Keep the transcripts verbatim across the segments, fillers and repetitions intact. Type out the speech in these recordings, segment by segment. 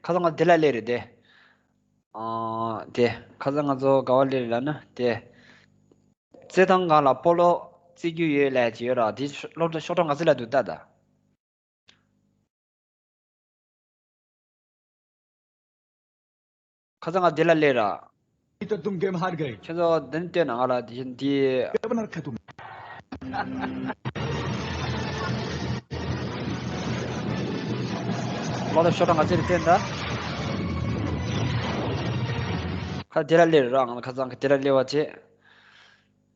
ཁ་སང་ང་དེ་ལ་སླེབས་རེད་དེ། ཨ། དེ་ཁ་སང་ང་ཚོ་ག་བ་སླེབས་རེད་ལབ་ན་དེ། རྩེད་ཐང་སྒང་ལ་སྤོ་ལོ་རྩེད་རྒྱུ་ཡོད་ལབ་ཅིག་ཡོད་ར། དེ་སློབ་གྲྭ་ཤོག་གྲངས་ག་ཚོད་ལ་འདུག་ལྟ་ད། ཁ་སང་ང་འདི་ལ་སླེབས་ར། तो तुम गेम हार गए। ཁྱེད་ཚོ་འདི་ནས་བལྟས་ན་ང་ལ་དེ་བཞིན་འདི། क्या बना रखा तुमने? སློབ་གྲྭ་ཤོག་གྲངས་ག་ཚོད་རེད་བལྟས་ན་ད། ཁ་འདི་ལ་སླེབས་ར། ང་ཁ་སང་འདི་ལ་སླེབས་པ་བྱས།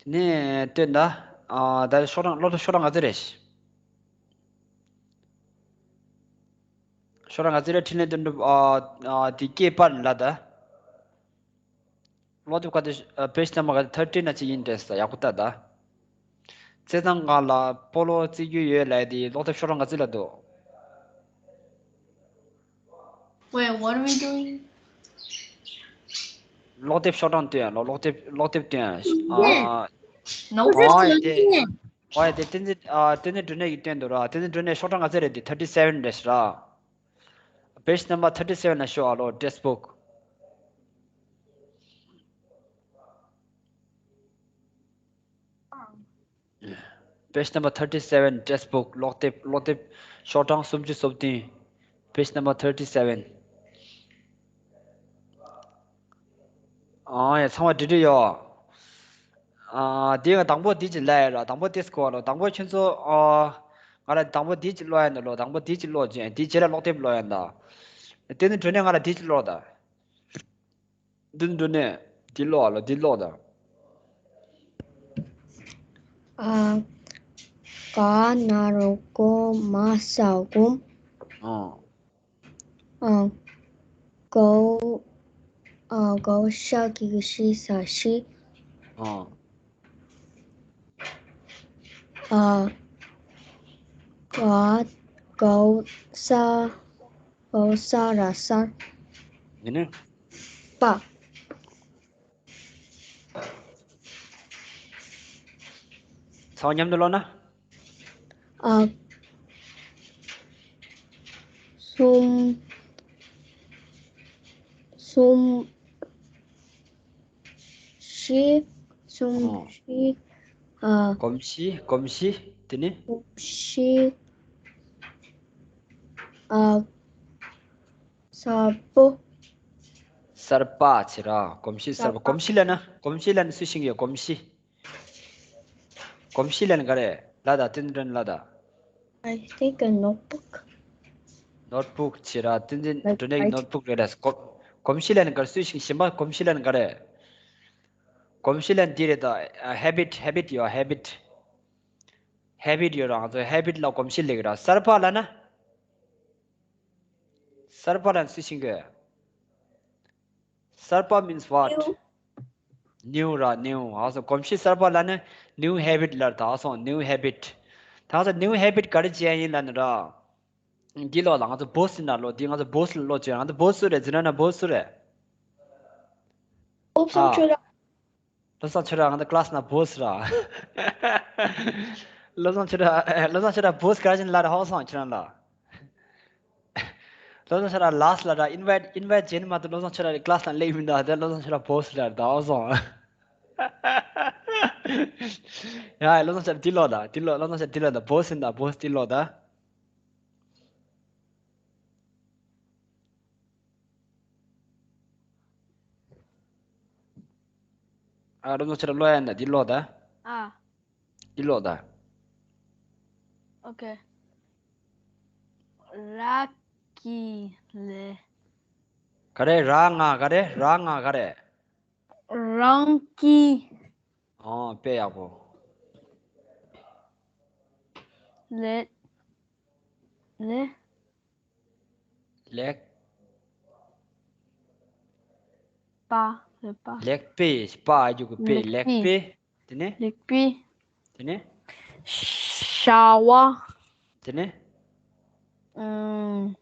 དེ་ནས་བལྟས་ན་ད། ཨ། ད་ཤོག་གྲངས་སློབ་གྲྭ་ཤོག་གྲངས་ག་ཚོད་རེད། ཤོག་གྲངས་ག་ཚོད་རེད། འཕྲིན་ལས་དོན་གྲུབ། ཨ། ཨ། དེ་སྐྱེས་པར་ལ་ད། སློབ་དེབ་ཁ་དེ། ཨ། page number ག་དེ་thirteen ན་ཅིག་ཡིན་དྲན་སོང་། ཡག་པོ་ལྟ་ད། རྩེད་ཐང་སྒང་ལ་སྤོ་ལོ་རྩེད་རྒྱུ་ཡོད་ལབ་དེ་སློབ་དེབ་ཤོག་གྲངས་ག་ཚོད་ལ་འདུག Wait, what are we doing? སློབ་དེབ་ཤོག་གྲངས་སྟོན་ཡ། སློབ་དེབ། སློབ་དེབ་སྟོན་ཡ། ཨ། No. ཨོ་ཡ་དེ། ཨོ་ཡ་དེ་བསྟན་འཛིན། ཨ། བསྟན་འཛིན་སྒྲོན་གནས་ཀྱིས་སྟོན་འདུག་ར། བསྟན་འཛིན་སྒྲོན་གནས། ཤོག་གྲངས་ག་ཚོད་རེད་དེ། thirty seven རེད་ར། page number thirty seven ལ་ཤོག་ཨ་ལོ། text book. page number thirty seven text book. སློབ་དེབ། སློབ་དེབ་ཤོག་གྲངས་སུམ་ཅུ་སོ་བདུན། page number thirty seven. ཨ་ཡ། ཚང་མ་འགྲིག་འགྲིག་ཡོད། ཨ། དེ་ཡང་དང་པོ་དེ་ཅིག་ལབ་ཡ་ར། དང་པོ་དེ་སྐོར་ལ། དང་པོ་ཁྱོད་ཚོ། ཨ། ང་ལ་དང་པོ་དེ་ཅིག་ཀློག་ཡ་ན་ལོ། དང་པོ་དེ་ཅིག་ཀློག་བྱས། དེ་རྗེས་ལ་སློབ་དེབ་ཀློག་ཡ་ན་ད། དེ་ནི་སྒྲོན་གནས་ང་ལ་དེ་ཅིག་ཀློག་ད། དེ་ནི་སྒྲོན་གནས་དེ་ཀློག་ཨ་ལོ། དེ་ཀློག་ད། ཨ། ག་ན་རོ་གོ་མ་ས་འགུམ། ཨ། ཨ། གའོ། ཨ། གའོ་ཤ་གི་གུ་ཤི་ས་ཤི། ཨ། ཨ། ག། གའོ་ས། གའོ་ས་ར་སར། ཡིན་ནི། པ། ཚང་མ་མཉམ་དུ་ཀློག་ན། ཨ། གསུམ། གསུམ། བཞི། གསུམ། ཨོ། བཞི། ཨ། གོམས་གཤིས། གོམས་གཤིས། དེ་ནི། གོམས་གཤིས། ཨ། གསར་པ། གསར་པ་བྱས་ར། གོམས་གཤིས་གསར་པ། གསར་པ། གོམས་གཤིས་ལབ་ན། གོམས་གཤིས་ལབ་ན་སུས་ཤེས་ཀྱི་ཡོད། གོམས་གཤིས། གོམས་གཤིས་ལབ་ན་ག་རེ་ལབ་ད། བསྟན་འཛིན་སྒྲོན་ལབ་ད། I think a notebook. notebook བྱས་ར། བསྟན་འཛིན། like, སྒྲོན་གནས་ཀྱི་notebook རེད་ད། གོམས། གོམས་གཤིས་ལབ་ན་ག་རེ། སུས་ཤེས། གཞན་པ་གོམས་གཤིས་ལབ་ན་ག་རེ། གོམས་གཤིས་ལབ་ན་འདི་རེད་ད། ཨ། habit. habit ཡོད། habit. habit ཡོད་ར། ང་ཚོ་habit ལ་གོམས་གཤིས་ལབ་ཀྱི་ར། གསར་པ་ལབ་ན། གསར་པ་ལབ་ན་སུས་ཤེས་ཀྱི། གསར་པ་means what? new. new ར། new. ཨ་སོ། གོམས་གཤིས་གསར་པ་ལབ་ན་new habit ལབ་ད། ཨ་སོ། new habit. ད་ང་ཚོ་new habit ག་རེ་བྱས་ཡིན་ལབ་ན་ར། འདི་ཀློག་ད། ང་ཚོ་བོས་ཟེར་ན་ཀློག་འདི་ང་ཚོ་བོས་ལ་ཀློག་བྱས། ང་ཚོ་བོས་སུ་རེད་ཟེར་ན་ན་བོས་སུ་རེད། ཨོབ་སང་ཨ། ཆོས་ར། བློ་བཟང་ཁྱོད་རང་ང་ཚོ་class ནང་བོས་ར། བློ་བཟང་ཁྱོད་རང་། བློ་བཟང་ཁྱོད་རང་བོས་ག་རེ་བྱས་ནས་ལབ་རེད། ཧོ་སང་ཁྱོད་རང་ལ། བློ་བཟང་ཁྱོད་རང་last ལ་ར་invite invite བྱས་ནས་མ་གཏོགས་བློ་བཟང་ཁྱོད་རང་class ནང་སླེབས་མི་འདུག་དེ་བློ་བཟང་ཁྱོད་རང་བོས་ལ་ར་ད་ཧོ་སང་། ཡ། བློ་བཟང་ཁྱོད་རང་འདི་ཀློག་ད། འདི་ཀློག་བློ་བཟང་ཁྱོད་རང་འདི་ཀློག་ད། བོས་ཟེར་ན་བོས། འདི་ཀློག་ད། ཨ། བློ་བཟང་ཁྱོད་རང་ཀློག་ཡ་ན་འདི་ཀློག་ད། ཨ། འདི་ཀློག་ད། ཨོ་ཁེ། ར་གི་ལེ། ག་རེ། ར་ང་ག་རེ། ར་ང་ག་རེ། རང་གི། ཨོ། དཔེ་ཡག་པོ། ལེ། ལེ། ལེགས། པ། ལེགས་པ། ལེགས་པའི། པ་ཨ་ཡུ་གུ་པའི། ལེགས་པའི། ལེགས་པའི། དེ་ནས། ལེགས་པའི། དེ་ནས། བྱ་བ། དེ་ནས། ཨུམ།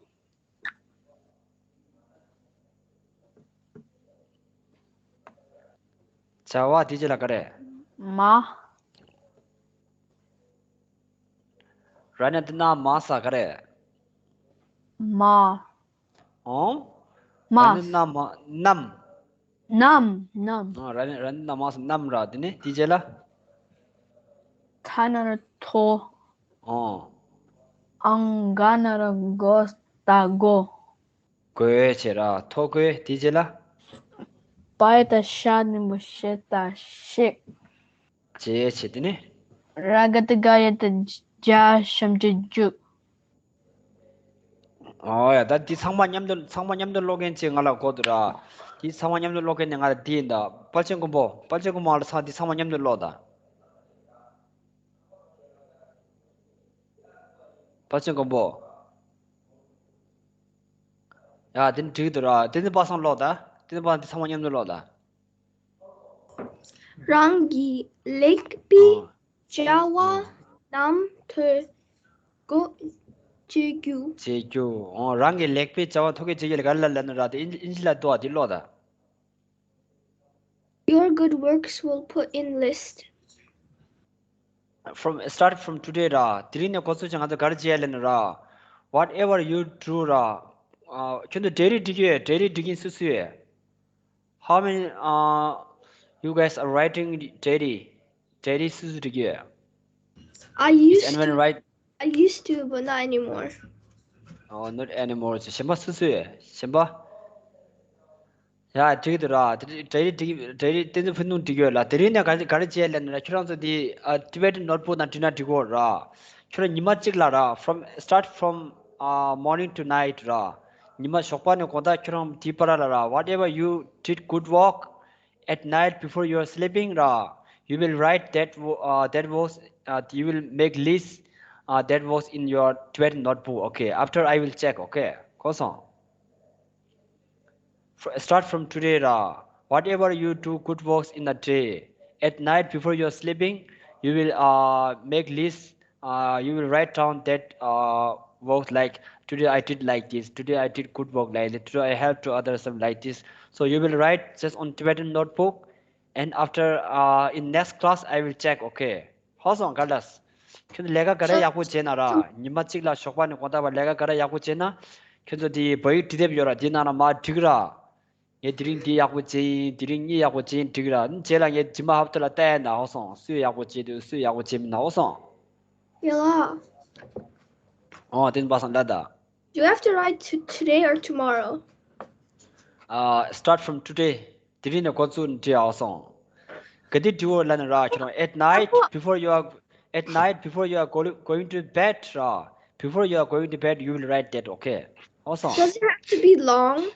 བྱ་བ་དེ་རྗེས་ལ་ག་རེ། མ། ར་ན་དེ་ན་མ་ས་ག་རེ། མ། ཨོ། ར་ནི་མ་ས། ན་མ་ནམ། ནམ། ནམ། ཨ། ར་ནི་ར་ནི་ན་མ་ས་ནམ་ར། དེ་ནས་དེའི་རྗེས་ལ། ཐ་ན་རོ་ཐོ། ཨོ། ཨང་ག་ན་རོ་གོ་ས་གོ། གོས་བྱས་ར། ཐོ་གོས། དེའི་རྗེས་ལ། པ་ཡ་བཏགས་པ་ཤ་འགྲེང་བུ་ཤེ་ད་ཤེག། བྱས་བྱས། དེ་ནས། ར་ག་བཏགས་རྒ་ཡ་བཏགས་རྒྱ་ཞབས་ཀྱུ་རྒྱུག། ཨོ་ཡ། ད་འདི་ཚང་མ་མཉམ་དུ་ཚང་མ་མཉམ་དུ་ཀློག་མཁན་ཅིག་ང་ལ་དགོས་འདུག་ར། འདི་ཚང་མ་མཉམ་དུ་ཀློག་མཁན་ནི་ང་ལ་འདི་ཡིན་ད། དཔལ་ཆེན་མགོན་པོ། དཔལ་ཆེན་མགོན་པོ། ང་ལ་ཚང་འདི་ཚང་མ་མཉམ་དུ་ཀློག་ད། དཔལ་ཆེན་མགོན་པོ། ཡ། དེ་ནི་འགྲིག་འདུག་ར། དེ་ནི་པ་སངས་ཀློག་ད། དེ་ནི་པ་སངས་འདི་ཚང་མ་མཉམ་དུ་ཀློག་ད། རང་གི་ལེགས་པའི་བྱ་བ་རྣམས་ཐོ་གོས་བྱེད་རྒྱུ། བྱེད་རྒྱུ། ཨོ། རང་གི་ལེགས་པའི་བྱ་བ་ཐོ་གོས་བྱེད་རྒྱུ་ལ་ག་རེ་ལབ་ལབ་ན་ར། དེ་ཨིན་ཨིན་ཇི་ལ་འདུག་ཨ། དེ་ཀློག་ད། Your good works will put in list. From start from today ར། དེ་རིང་ནས་འགོ་ཚུགས་ཀྱི་ང་ཚོ་ག་རེ་བྱེད་ཡ་ལབ་ན་ར། Whatever you do ར། ཨ། ཁྱོད་ཚོ་ཌའི་རི་འབྲི་གི་ཡོད། ཌའི་རི་འབྲི་མཁན་སུ་སུ་ཡོད། How many uh you guys are writing diary? ཌའི་རི་སུ་སུ་འབྲི་གི་ཡོད། I Is used anyone to write? I used to, but not anymore. Oh, not anymore. གཞན་པ་སུ་སུ་ཡོད། གཞན་པ། ཡ། འགྲིག་འདུག་ར། ཌའི་རི་འབྲི་ཌའི་རི་བསྟན་འཛིན་ཕུན་སུམ་འབྲི་གི་ཡོད་ལ། དེ་རིང་ནས་ག་རེ་ག་རེ་བྱེད་ལབ་ན་ར། ཁྱོད་རང་ཚོ་འདི་ཨ་Tibetan notebook ནང་བྲིས་ན་འགྲིག་གོ་ར། ཁྱོད་རང་ཉི་མ་གཅིག་ལ་ར། From start from uh morning to night ར། ཉི་མ་ཞོགས་པ་ནས་དགོང་དག་ཁྱོད་རང་དེའི་བར་ལ་ར། Whatever you did good work at night before you are sleeping ར། You will write that wo- uh, that was uh, you will make list uh, that was in your Tibetan notebook. Okay, after I will check. Okay, གོ་སོང་། Fr- Start from today ར། Whatever you do good works in the day, at night before you are sleeping, you will uh, make list. Uh, you will write down that uh, work like, today I did like this, today I did good work like this, today I helped to others, something like this. So you will write just on Tibetan notebook, and after uh, in next class I will check. Okay, ཧོ་སོང་། ག་ལས། ཁྱོད་ཚོ་ལས་ཀ་ག་རེ་ཡག་པོ་བྱས་ན་ར། ཉི་མ་གཅིག་ལ་ཞོགས་པ་ནས་དགོང་དག་བར་ལས་ཀ་ག་རེ་ཡག་པོ་བྱས་ན། ཁྱོད་ཚོ་དེ་བོད་ཡིག་འབྲི་དེབ་ཡོད་ར། དེ་ནང་ལ་མར་བྲིས་ར། ངས་དེ་རིང་འདི་ཡག་པོ་བྱས་ཡིན། དེ་རིང་གཉིས་ཡག་པོ་བྱས་ཡིན་བྲིས་ར། རྗེས་ལ་ངས་རྗེས་མ་ཧབ་ཏ་ལ་ལྟ་ཡ་ན་ཧོ་སོང་། སུས་ཡག་པོ་བྱས་འདུག་སུས་ཡག་པོ་བྱས་མིན་ན་ཧོ་སོང་། ཡ་ལ། ཨོ། དེ་ནི་པ་སངས་ལ་ད། Do you have to write to today or tomorrow? Uh, start from today. དེ་རིང་ནས་འགོ་བཙུགས་ནས་བྲིས་ཨ་སོང་། ག་དུས་འབྲི་འོ་ལབ་ན་ར། ཁྱོད་རང་at night before you are at night before you are go- going to bed ར། Before you are going to bed, you will write that, okay? ཨ་སོང་། Does it have to be long?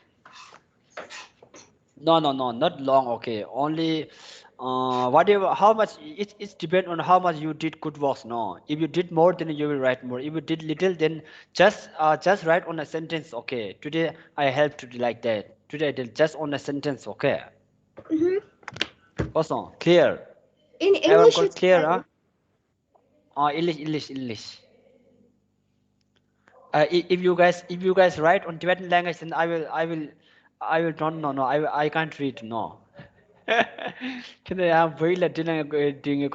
No, no, no, not long, okay. Only uh, whatever, how much, it, it depends on how much you did good works, no? If you did more, then you will write more. If you did little, then just uh, just write on a sentence, okay? Today I helped to do like that. Today I did just on a sentence, okay? Mm-hmm. Awesome. Clear? In Everyone English, got it's clear, fine. Huh? Uh, English, English, English. Uh, i- if you guys if you guys write on Tibetan language, then I will I will I will don't know. No, I I can't read. No. Can I have very little doing a good thing?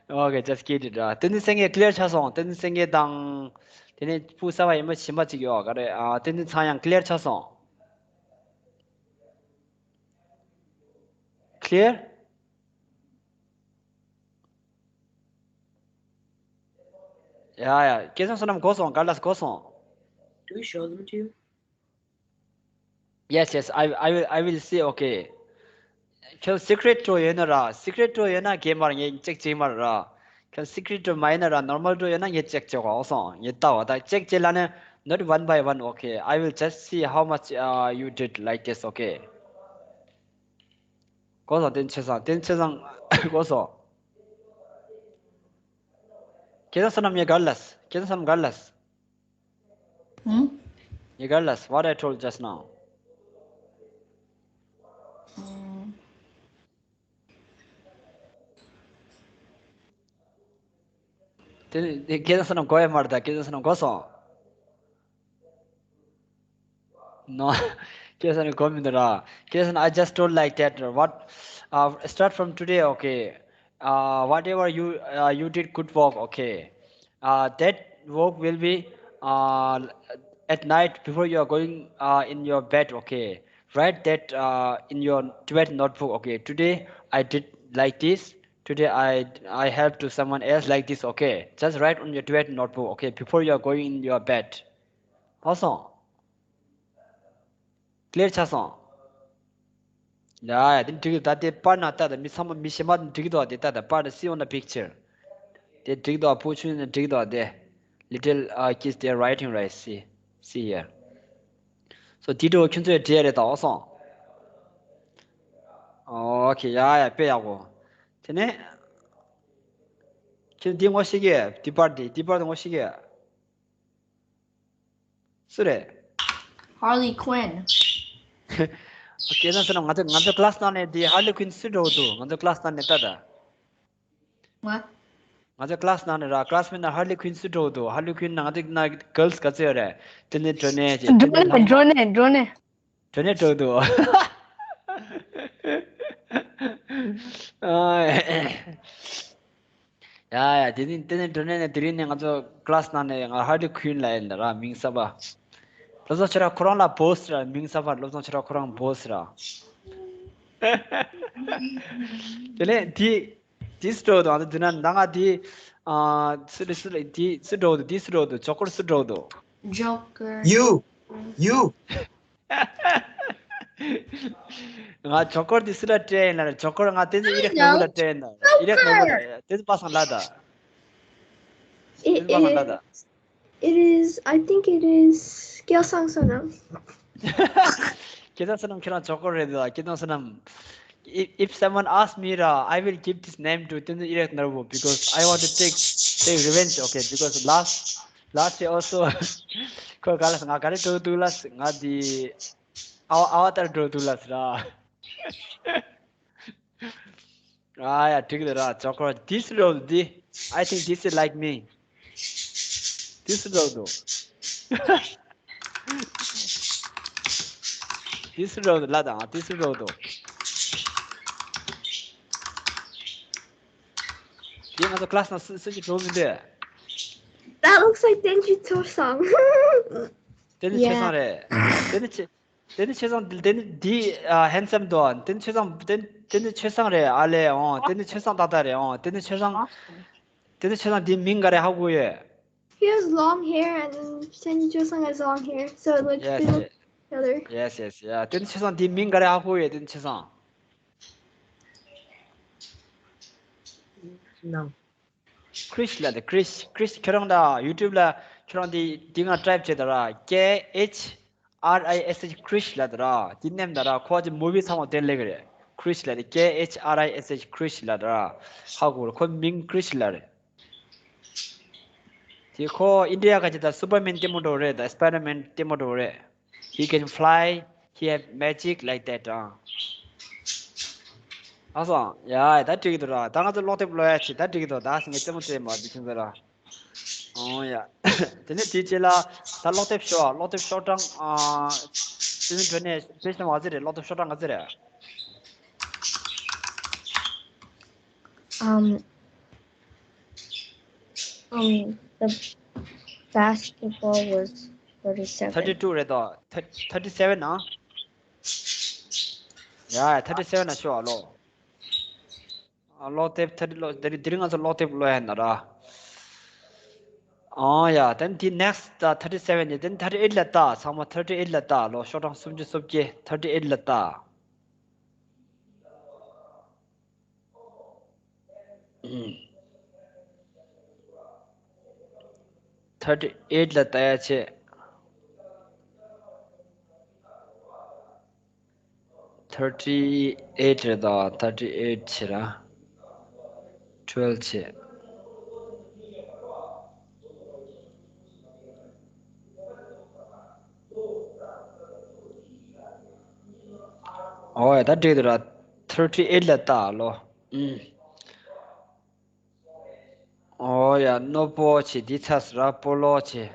Okay, just kidding. Uh, དེ་ནི་སེང་གེ་clear ཆགས་སོང་། དེ་ནི་སེང་གེ་དང་། དེ་ནི་ཕུ་གསར་པ་ཡིན་པ་གཞན་པ་ཅིག་ཡོད་ག་རེད། ཨ། དེ་ནི་ཚང་ཡང་clear ཆགས་སོང་། Clear? ཡ་ཡ། སྐལ་བཟང་བསོད་ནམས་གོ་སོང་། ག་ལ་གོ་སོང་། Do we show them to you? Yes, yes, I I will I will see. Okay. ཁྱོད་secret drawer ཡོད་ན་ར། Secret drawer ཡོད་ན་རྒན་མར་ངས་check བྱེད་མར་ར། ཁྱོད་secret drawer མ་ཡོད་ན་ར། Normal drawer ཡོད་ན་ངས་check བྱེད་གོ་སོང་། ངས་ལྟ་བ་ད་check བྱེད་ལ་ནི་not one by one. Okay, I will just see how much uh, you did like this. Okay. གོ་སོང་། དེ་ཆེ་སང་། དེ་ཆེ་སང་། གོ་སོང་། ཁྱེད་ཚང་བསོད་ནམས་ངས་ག་ལ། ཁྱེད་ཚང་བསོད་ནམས་ག་ལ། ཧུམ། You guys, what I told just now. ཨུམ། དེ་ནི་དེ་ཁྱེད་ཚང་བསོད་ནམས་གོ་ཡ་མ་རེད་ད། ཁྱེད་ཚང་བསོད་ནམས་གོ་སོང་། No. ཁྱེད་ཚང་ནི་གོ་མི་འདུག་ར། ཁྱེད་ཚང་ནི། I just told like that. What, uh, start from today, okay? Uh, whatever you uh, you did good work, okay? Uh, that work will be uh, at night before you are going uh, in your bed, okay, write that uh, in your Tibetan notebook, okay, today I did like this, today I I helped to someone else like this, okay, just write on your Tibetan notebook, okay, before you are going in your bed. Awesome. Clear ཆགས་སོང་། ཡ་ཡ་དེ་འགྲིག་གི་ད། དེ་པར་ན་ལྟ་ད། མི་ཚང་མ་མི་གཞན་པ་འགྲིག་གི་འདུག་དེ་ལྟ་ད། པར་ན། see on the picture. དེ་འགྲིག་གི་འདུག་བུ་ཆུང་ནི་འགྲིག་གི་འདུག་དེ། Little uh, kids, they are writing, right? See, see here. So དེ་འགྲོ་ཁྱོད་ཚོས་བྲིས་རེད་ད། ཨོ་སོང་། ཨོ་ཁེ། ཡ་ཡ་དཔེ་ཡག་པོ། དེ་ནས་ཁྱོད་འདི་ངོ་ཤེས་ཀྱི། དེ་པར་དེ། དེ་པར་དེ་ངོ་ཤེས་ཀྱི། སུ་རེད། Harley Quinn. སྐད་བཏང་སོང་ན། ང་ཚོ་ང་ཚོ་class་ནང་ནས་དེ་Harley Quinn་སུ་འགྲོ་འདུག་ང་ཚོ་class་ནང་ནས་ལྟ་ད། What? ང་ཚོ་class་ནང་ནས་ར། classmate་ནང་Harley Quinn་སུ་འགྲོ་འདུག Harley Quinn་ནང་ང་ཚོ་ན་girls་ག་ཚོད་ཡོད་རེད། དེ་ནས་འགྲོ་ནས་ཀྱི། དེ་འགྲོ་ནས་ནས་ལྷག་འགྲོ་ནས་འགྲོ་ནས། འགྲོ་ནས་འགྲོ་འདུག་ཨ། ཡ་ཡ། དེ་ནི་དེ་ནི་འགྲོ་ནས་ནས། དེ་རིང་ནས་ང་ཚོ་class་ནང་ནས་ང་Harley Quinn་ལབ་ཡིན་ད་ར། མིང་གསར་པ། བློ་བཟང་ཁྱོད་རང་ཁོ་རང་ལ་boss་ར། མིང་གསར་པ། བློ་བཟང་ཁྱོད་རང་ཁོ་རང་boss་ར། དེ་ལས་དེ་དེ་སུ་འགྲོ་འདུག་ཨ་ནི་དེ་ན་ད་ང་དེ། ཨ། སུ་རེད། སུ་རེད། དེ་སུ་འགྲོ་འདུག་དེ་སུ་འགྲོ་འདུག Joker་སུ་འགྲོ་འདུག Joker. You. You. ང་Joker་དེ་སུ་ལ་སྤྲད་ཡིན་ལ། Joker་ང་དེ་ཚོ་ཨི་རག་ནོར་བུ་ལ་སྤྲད་ཡིན་ད། ཨི་རག་ནོར་བུ་ལ། དེ་ཚོ་པ་སངས་ལ་ད། དེ་ཚོ་པ་སངས་ལ་ད། It is, I think it is སྐལ་བཟང་བསོད་ནམས། སྐལ་བཟང་བསོད་ནམས་ཁྱེད་རང་Joker་རེད་ད། སྐལ་བཟང་བསོད་ནམས། If, if someone ask me, uh, I will give this name to དེ་ཚོ་ཨི་རག་ནོར་བུ། Because I want to take, take revenge, okay? Because last, last year also ཁོ་ག་ལ་ང་ག་རེ་འགྲོ་འདུག་ལ། ང་དེ་ཨ་ཨ་བ་ཏར་འགྲོ་འདུག་ལ་ཟེར་ར། ཨ་ཡ། འགྲིག་འདུག་ར། Joker་དེ་སུ་འགྲོ་འདུག་དེ། I think this is like me. དེ་སུ་འགྲོ་འདུག་དེ་སུ་འགྲོ་འདུག་ལ་དང་། དེ་སུ་འགྲོ་འདུག་དེ་ང་ཚོ་class་ནང་སུ་སུ་ཞིག་འགྲོ་མི་འདུག That looks like Denji Cho-sung. དེ་ནི་ཆོས་བཟང་རེད། དེ་ནི་ཆེ། དེ་ནི་ཆོས་བཟང་། དེ་ནི་འདི་ཨ་handsome་འདུག་དེ་ནི་ཆོས་བཟང་། དེ་དེ་ནི་ཆོས་བཟང་རེད། ཨ་ལས། འོང་། དེ་ནི་ཆོས་བཟང་ཏག་ཏག་རེད། འོང་། དེ་ནི་ཆོས་བཟང་། དེ་ནི་ཆོས་བཟང་འདི་མིང་ག་རེ་ཧ་གོ་ཡོད། He has long hair and Denji Cho-sung has long hair, so like Yes, they look yes. Together. Yes, yes, yeah. དེ་ནི་ཆོས་བཟང་འདི་མིང་ག་རེ་ཧ་གོ་ཡོད། དེ་ནི་ཆོས་བཟང་། No. Krish་ལ་དེ། Krish། Krish་ཁྱོད་རང་ད་YouTube་ལ་ཁྱོད་རང་དེ་དེ་ང་type་བྱེད་ད་ར། K H R I S H Krish་ལ་དེ་ར། དེ་ནེམ་ད་ར། ཁོ་ཅི་movie་ཚང་མ་དེ་ལེགས་རེད། Krish་ལ་དེ། K H R I S H Krish་ལ་དེ་ར། ཧ་གོ་ར། ཁོ་མིང་Krish་ལ་རེད། དེ་ཁོ་ཨིན་ཌི་ཡ་ག་ཅི་ད་Superman་ལྟད་མོ་འགྲོ་རེད། ད་Spiderman་ལྟད་མོ་འགྲོ་རེད། He can fly, he have magic like that. ཨ། ཨ་སོང་། ཡ་ཡ། ད་འགྲིག་གི་འདུག་ར། ད་ང་ཚོ་ཀློག་དེབ་ཀློག་ཡ་ཆེ། ད་འགྲིག་གི་འདུག་ད་ངས་རྩེད་མོ་རྩེ་མ་འདི་ཁྱོད་ཚོ་ར། ཨོ་ཡ། དེ་ནས་དེའི་རྗེས་ལ་ད་ཀློག་དེབ་ཤོག་ཀློག་དེབ་ཤོག་གྲངས། ཨ། དེ་ནས་འགྲོ་ནས་དཔེ་ཆ་ང་ཚོ་རེད། ཀློག་དེབ་ཤོག་གྲངས་ང་ཚོ་རེད། Um, um, the basketball was thirty-seven. Thirty-two་རེད་དོ། Thirty-seven་ཨ། ཡ་ཡ། Thirty-seven་ན་ཤོག་ཨ་ལོ། ཨ། ཀློག་དེབ་thirty་ཀློག་དེ་རིང་དེ་རིང་ང་ཚོ་ཀློག་དེབ་ཀློག་ཡ་ན་ར། ཨ་ཡ། དེ་ནས་དེ་next་ད་thirty-seven་ནས་དེ་ནས་thirty-eight་ལ་ལྟ། ཚང་མ་thirty-eight་ལ་ལྟ་ལོ། ཤོག་གྲངས་སུམ་ཅུ་སོ་བརྒྱད། Thirty-eight་ལ་ལྟ། Thirty-eight་ལ་ལྟ་ཡ་ཆེ། Thirty-eight་རེད་དོ། Thirty-eight་ཆེ་ར། Twelve་ཆེ། ཨོ་ཡ། ད་འགྲིག་འདུག་ར། Thirty-eight་ལ་ལྟ་ལོ། ཨུམ། ཨོ་ཡ། རྣོ་པོ་ཆེ། འདི་ཚ་ས་ར། སྤོ་ལོ་ཆེ།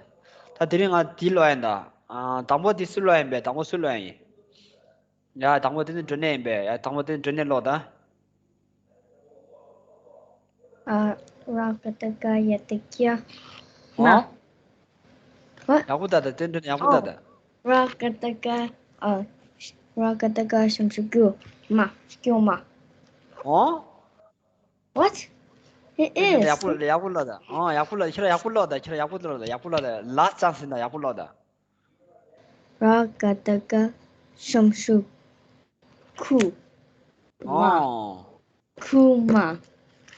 ད་དེ་རིང་ང་འདི་ཀློག་ཡིན་ད། ཨ། དང་པོ་འདི་སུ་ཀློག་ཡིན་པས། དང་པོ་སུ་ཀློག་ཡིན། ཡ། དང་པོ་དེ་ནི་འགྲོ་ནས་ཡིན་པས། ཡ། དང་པོ་དེ་ནི་འགྲོ་ནས་ཀློག་ད། ཨ། ར་ག་ཏ་ག་ཡ་ཏ་ཀྱ། ཨོ། མ། What? ཡག་པོ་ལྟ་ད། དེ་འདྲ་ཡག་པོ་ལྟ་ད། ར་ག་ཏ་ག་ཨ། ར་ག་ཏ་ག་ཞབས་ཞུ་གུ་མ། གུ་མ། ཨོ། What? It is. ཡག་པོ་ཡག་པོ་ལྟ་ད། ཨོ་ཡག་པོ་ལྟ། ཁྱེད་རང་ཡག་པོ་ལྟ་ད། ཁྱེད་རང་ཡག་པོ་ལྟ་ད། ཡག་པོ་ལྟ་ད། ལ་ཙང་ཟིན་ད། ཡག་པོ་ལྟ་ད། ར་ག་ཏ་ག་ཞབས་ཞུ་གུ་མ། ཨོ། གུ་མ།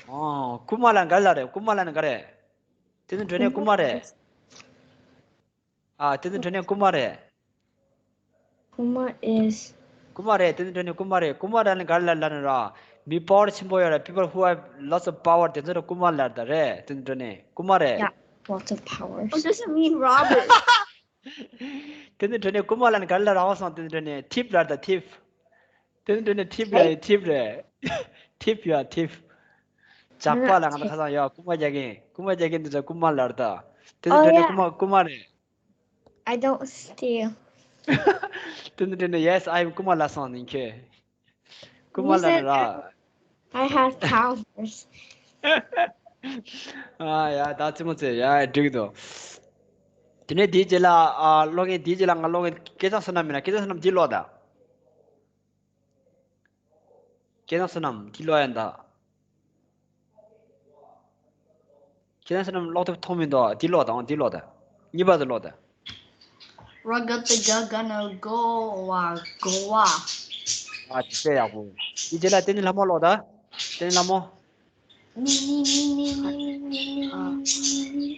ཨོ། གུ་མ་ལ་ག་རེ་ལ་རེད། གུ་མ་ལ་ནི་ག་རེ། དེ་ནི་འགྲོ་ནས་རྐུན་མ་རེད། ཨ། དེ་ནི་འགྲོ་ནས་རྐུན་མ་རེད། Kuma is རྐུན་མ་རེད། དེ་ནི་འགྲོ་ནས་རྐུན་མ་རེད། རྐུན་མ་ར་ནི་ག་རེ་ལ་ལ་ནི་ར། མི་པ་ཝར་ཆེན་པོ་ཡོད་ར། People who have lots of power དེ་ཚོ་ར་རྐུན་མ་ལ་ད་རེད། དེ་ནི་འགྲོ་ནས་རྐུན་མ་རེད། Yeah, lots of powers. What does it mean, Robert? དེ་ནི་འགྲོ་ནས་རྐུན་མ་ལ་ནི་ག་རེ་ལ་ར་བ་སོང་། དེ་ནི་འགྲོ་ནས་ཐིབ་ལ་ད། ཐིབ། དེ་ནི་འདྲ་ནི་ཐིབ་རེད། ཐིབ་རེད། ཐིབ་ཡ་ཐིབ། ཇག་པ་ལ་ང་ཚོ་ཁ་སང་ཡ་རྐུན་མ་རྒྱག་གིན། རྐུན་མ་རྒྱག་གིན་འདི་ཚོ་རྐུན་མ་ལར་ད། དེ་ནི་འདྲ་ནི་རྐུན་མ་རྐུན་མ་རེད། I don't steal. དེ་ནི་འདྲ་ནི། Yes, I am རྐུན་མ་ལ་སོང་ནི་ཁྱེད། རྐུན་མ་ལ་ནི་ར། I have powers. ཨ་ཡ། ད་ཙི་མོ་ཙེ་ཡ་འགྲིག་འདུག་དེ་ནས་དེའི་རྗེས་ལ་ཨ་ཀློག་མཁན། དེའི་རྗེས་ལ་ང་ཀློག་མཁན་སྐལ་བཟང་བསོད་ནམས་མིན་ན། སྐལ་བཟང་བསོད་ནམས་འདི་ཀློག་ད། སྐལ་བཟང་བསོད་ནམས་འདི་ཀློག་ཡ་ད། སྐལ་བཟང་བསོད་ནམས་ཀློག་ཐུབ་མཐོང་མི་འདུག་འདི་ཀློག་དང་། འདི་ཀློག་ད། གཉིས་པ་དེ་ཀློག་ད། ར་ག་ཏ་ག་ག་ན་གོ་བ་གོ་བ། ཨ་ཅེ་དཔེ་ཡག་པོ། འདི་རྗེས་ལ་བསྟན་འཛིན་ལྷ་མོ་ཀློག་ད། བསྟན་འཛིན་ལྷ་མོ། མི་མི་མི་མི་མི་མི་མི་མི་མི་མི།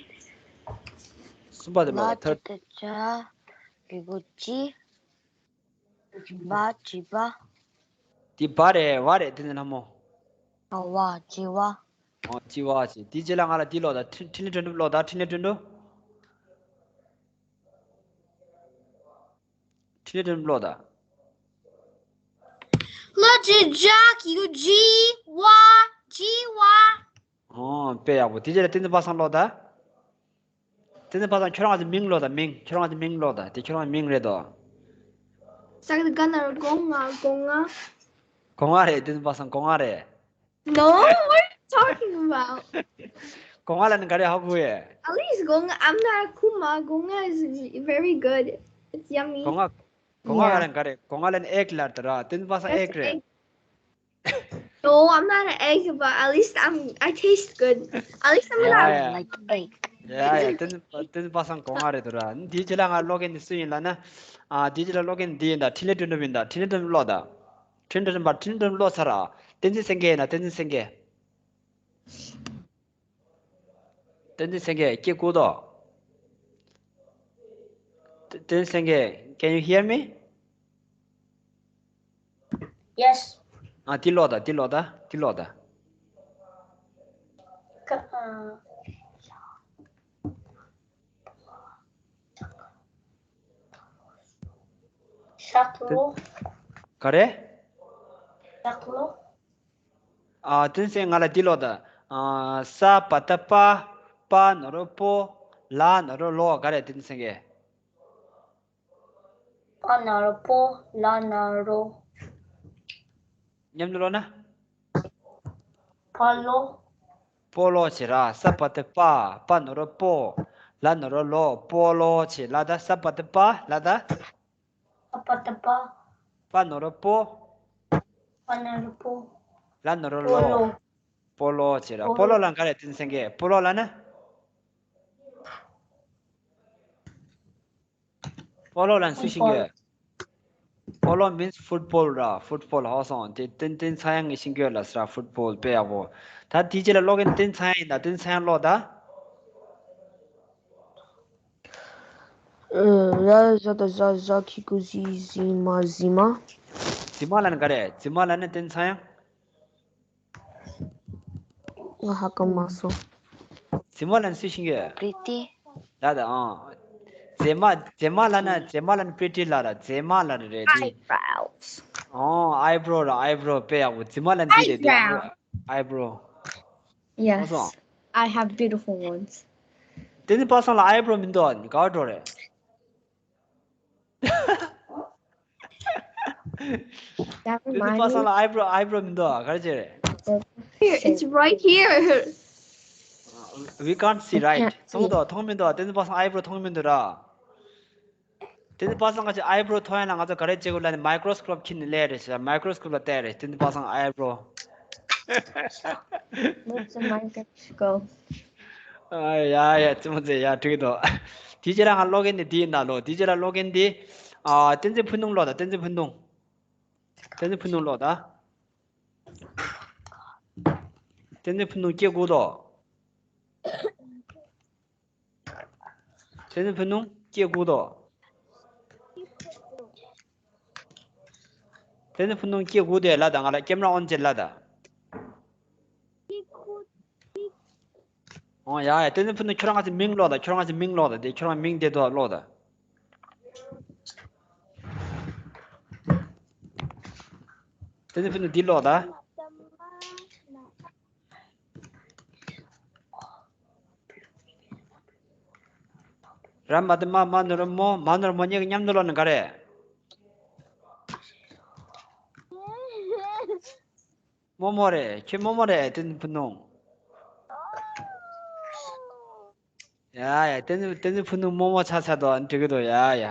གསུམ་པ་དེ་ཀློག་ད། ལ་ཏ་ག་ཇ་གི་གུ་ཇི། བ་ཇི་བ། འདི་བ་རེད། བ་རེད། བསྟན་འཛིན་ལྷ་མོ། ཨ་བ་ཇི་བ། ཨོ་ཇི་བ་ཇི། དེའི་རྗེས་ལ་ང་ལ་འདི་ཀློག་ད། འཕྲིན་འཕྲིན་ལས་དོན་གྲུབ་ཀློག་ད། འཕྲིན་ལས་དོན་གྲུབ། འཕྲིན་ལས་དོན་གྲུབ་ཀློག་ད། ལ་ཏ་ག་ཇ་གི་གུ་ཇི། བ་ཇི་བ། ཨོ་དཔེ་ཡག་པོ། དེའི་རྗེས་ལ་བསྟན་འཛིན་པ་སངས་ཀློག་ད། བསྟན་འཛིན་པ་སངས། ཁྱོད་རང་གི་མིང་ཀློག་ད། མིང་། ཁྱོད་རང་གི་མིང་ཀློག་ད། དེ་ཁྱོད་རང་གི་མིང་རེད་དོ། ས་ག་ན་རོ་སྒོ་ང་། སྒོ་ང་། སྒོ་ང་རེད། བསྟན་འཛིན་པ་སངས་སྒོ་ང་རེད། No, what are you talking about? སྒོ་ང་ལ་ནི་ག་རེ་ཧ་གོ་ཡས། At least སྒོ་ང་། I'm not a kuma. སྒོ་ང་is very good. It's yummy. སྒོ་ང་། སྒོ་ང་ག་རེ་ག་རེ། སྒོ་ང་ལ་ནི་ཨེག་ལ་ད་ར། བསྟན་འཛིན་པ་སངས་ཨེག་རེད། No, I'm not an egg, but at least I'm, I taste good. At least I'm not. Yeah, yeah. Like egg. Yeah, yeah. བསྟན་བསྟན་པ་སངས་སྒོ་ང་རེད་དོ་ར། འདིའི་རྗེས་ལ་ང་ཀློག་མཁན་འདི་སུ་ཡིན་ལབ་ན། ཨ། འདིའི་རྗེས་ལ་ཀློག་མཁན་འདི་ཡིན་ད། འཕྲིན་ལས་དོན་གྲུབ་ཡིན་ད། འཕྲིན་ལས་དོན་གྲུབ་ཀློག་ད། འཕྲིན་ལས་དོན་གྲུབ་པ། འཕྲིན་ལས་དོན་གྲུབ་ཀློག་ཚར་ར། བསྟན་འཛིན་སེང་གེ་ཡིན་ན། བསྟན་འཛིན་སེང་གེ། བསྟན་འཛིན་སེང་གེ་སྐད་ཁུག་དོ། བསྟན་འཛིན་སེང་གེ། Can you hear me? Yes. ཨ། འདི་ཀློག་ད། འདི་ཀློག་ད། འདི་ཀློག་ད། ཀ་ཨ། ཤག་ལོ། ག་རེ། ཤག་ལོ། ཨ། བསྟན་འཛིན་སེང་གེ། ང་ལ་འདི་ཀློག་ད། ཨ། ས་པ་བཏགས་སྤ། པ་ན་རོ་སྤོ། ལ་ན་རོ་ལོ། ག་རེ། བསྟན་འཛིན་སེང་གེ། པ་ན་རོ་སྤོ། ལ་ན་རོ། མཉམ་དུ་ཀློག་ན། སྤོ་ལོ། སྤོ་ལོ་བྱེད་ར། ས་པ་བཏགས་སྤ། པ་ན་རོ་སྤོ། ལ་ན་རོ་ལོ། སྤོ་ལོ་བྱེད། ལ་ད། ས་པ་བཏགས་སྤ། ལ་ད། ས་པ་བཏགས་སྤ། པ་ན་རོ་སྤོ། པ་ན་རོ་སྤོ། ལ་ན་རོ་ལོ། སྤོ་ལོ། སྤོ་ལོ་བྱེད་ར། སྤོ་ལོ། སྤོ་ལོ་ལ་ག་རེ། བསྟན་འཛིན་སེང་གེ། སྤོ་ལོ་ལ་ན། སྤོ་ལོ་ལ་ནི་སུས་ཤེས་ཀྱི་ཡོད། སྤོ་ལོ་means football ར། ཕུཊ་བོལ། ཧོ་སོང་། དེ་བསྟན་བསྟན་འཛིན་སངས་གཡང་གིས་ཤེས་ཀྱི་ཡོད་ལ་ཟེར་ར། ཕུཊ་བོལ། དཔེ་ཡག་པོ། ད་དེའི་རྗེས་ལ་ཀློག་མཁན་བསྟན་འཛིན་སངས་གཡང་ཡིན་ད། བསྟན་འཛིན་སངས་གཡང་ཀློག་ད། ཨ། ར་ཟ་བཏགས་རྫ། རྫ་གི་གུ་རྫི། རྫི་མ། རྫི་མ། རྫི་མ་ལ་ནི་ག་རེ། རྫི་མ་ལ་ནི། བསྟན་འཛིན་སངས་གཡང་། ང་ཧ་གོ་མ་སོང་། རྫི་མ་ལ་ནི་སུས་ཤེས་ཀྱི་ཡོད། པི་རི་ཏི། ལ་ད། ཨང་། རྫི་མ། རྫི་མ་ལ་ནི། རྫི་མ་ལ་ནི་པི་རི་ཏི་ལ་ར། རྫི་མ་ལ་ནི་རེད་དེ། Eyebrows. ཨང་། ཨའི་བྷོ་རོ་ར། ཨའི་བྷོ་རོ། དཔེ་ཡག་པོ། རྫི་མ་ལ་ནི་འདི་རེད་དེ། Eyebrow. ཨའི་བྷོ་རོ། Yes. ཨ་སོང་། I have beautiful ones. བསྟན་འཛིན་པ་སངས་ལ་ཨའི་བྷོ་རོ་མི་འདུག་ཨ། ག་བ་འགྲོ་རེད། Never mind. བསྟན་འཛིན་པ་སངས་ལ་ཨའི་བྷོ་རོ། ཨའི་བྷོ་རོ་མི་འདུག་ཨ། ག་རེ་བྱས་རེད། Here, it's right here. We can't see, right? མཐོང་འདུག་མཐོང་མི་འདུག་བསྟན་འཛིན་པ་སངས་ཨའི་བྷོ་རོ་མཐོང་མི་འདུག་ར། དེ་ནི་པ་སངས་ཁ་ཅིག་ཨའི་བྷོ་རོ་མཐོང་ཡ་ལ་ང་ཚོ་ག་རེ་བྱེད་དགོས་ལབ་ནི་མའི་ཀྲོ་སི་ཀོབ་འཁྱེར་ནས་སླེབས་རེད་ཟེར། མའི་ཀྲོ་སི་ཀོབ་ལ་བལྟས་རེད། དེ་ནི་པ་སངས་ཨའི་བྷོ་རོ། Move the microscope. ཨ་ཡ་ཡ་ཙི་མོ་ཙེ་ཡ་འགྲིག་འདུག་དེའི་རྗེས་ལ་ང་ཀློག་མཁན་དེ་འདི་ཡིན་ད་ལོ། དེའི་རྗེས་ལ་ཀློག་མཁན་དེ། ཨ་བསྟན་འཛིན་ཕུན་སྡུག་ཀློག་ད། བསྟན་འཛིན་ཕུན་སྡུག་བསྟན་འཛིན་ཕུན་སྡུག་ཀློག་ད། བསྟན་འཛིན་ཕུན་སྡུག་སྐྱེ་དགུ་དོ། བསྟན་འཛིན་ཕུན་སྡུག་སྐྱེ་དགུ་དོ། བསྟན་འཛིན་ཕུན་སྡུག་སྐྱེ་དགུ་དེ་ལ་ད་ང་ལ་ཀེམ་ར་ཨོན་བྱེད་ལ་ད། ཨོ་ཡ་ཡ། བསྟན་འཛིན་ཕུན་སྡུག་ཁྱོད་རང་ང་ཚོ་མིང་ཀློག་ད། ཁྱོད་རང་ང་ཚོ་མིང་ཀློག་ད། དེ་ཁྱོད་རང་མིང་དེ་དོ་ཀློག་ད། བསྟན་འཛིན་ཕུན་སྡུག་འདི་ཀློག་ད། ར་མ་ཏི་མ་མ་ནུ་ར་མོ། མ་ནུ་ར་མོ་གཉིས་ཀྱི་མཉམ་དུ་ཀློག་ན་ག་རེ། རྨོ་མོ་རེད། ཁྱོད་རྨོ་མོ་རེད། བསྟན་འཛིན་ཕུན་སྡུག་ཡ་ཡ། བསྟན་འཛིན་བསྟན་འཛིན་ཕུན་སྡུག་རྨོ་མོ་ཆགས་ཚར་འདུག་འགྲིག་གི་འདུག་ཡ་ཡ།